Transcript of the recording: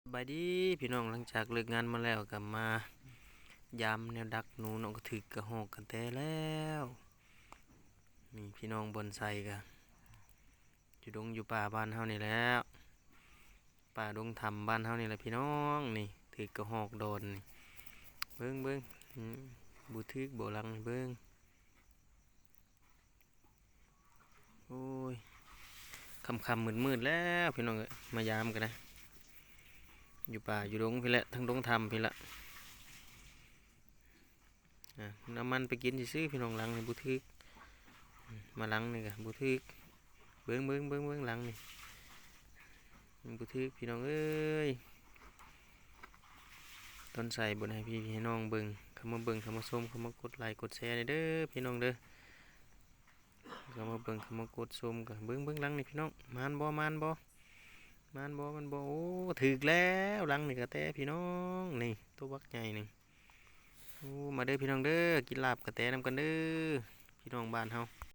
ສະບາຍດີພີ່ນ້ອງ, ຫຼັງຈາກເລີກງານມາແລ້ວກໍມາຢາມແນວດັກໜູເນາະ, ກໍຖືກກະຮອກກະແຕແລ້ວ. ນີ້ພີ່ນ້ອງ ບ່ອນໄຊກໍຢູ່ດົງຢູ່ປ່າບ້ານເຮົານີ້ແຫຼະ, ປ່າດົງຖ້ຳບ້ານເຮົານີ້ແຫຼະພີ່ນ້ອງ. ນີ້ຖືກກະຮອກດອນນີ້, ເບິ່ງໆ ອືມ ບໍ່ຖືກບໍ່ຫຼັງນີ້ ເບິ່ງ. ໂອ້ຍ ຄ່ຳໆມືດໆແລ້ວພີ່ນ້ອງເອີຍ, ມາຢາມກັນນະ ຢູ່ປ່າຢູ່ດົງພີ້ແຫຼະ, ທາງດົງຖ້ຳພີ້ລະ. ອາ ເອົາມັນໄປກິນຊື່ໆພີ່ນ້ອງ, ຫຼັງນີ້ບໍ່ຖືກ, ມາຫຼັງນີ້ກໍບໍ່ຖືກ. ເບິ່ງໆໆໆ ຫຼັງນີ້ ມັນບໍ່ຖືກພີ່ນ້ອງເອີຍ. ຕອນໃສ່ບໍ່ໄດ້ໃຫ້ພີ່ໃຫ້ນ້ອງເບິ່ງ, ເຂົ້າມາເບິ່ງເຂົ້າມາຊົມ ເຂົ້າມາກົດໄລກົດແຊແດ່ເດີພີ່ນ້ອງເດີ. ເຂົ້າມາເບິ່ງເຂົ້າມາກົດຊົມກໍເບິ່ງ ເບິ່ງຫຼັງນີ້ພີ່ນ້ອງ, ມານບໍ່ ມານບໍ່ ມານບໍ່ ມັນບໍ່. ໂອ້ ຖືກແລ້ວຫຼັງນີ້ກະແຕພີ່ນ້ອງ, ນີ້ໂຕບັກໃຫຍ່ໜຶ່ງ. ໂອ້ ມາເດີພີ່ນ້ອງເດີ, ກິນລາບກະແຕນຳກັນເດີພີ່ນ້ອງບ້ານເຮົາ.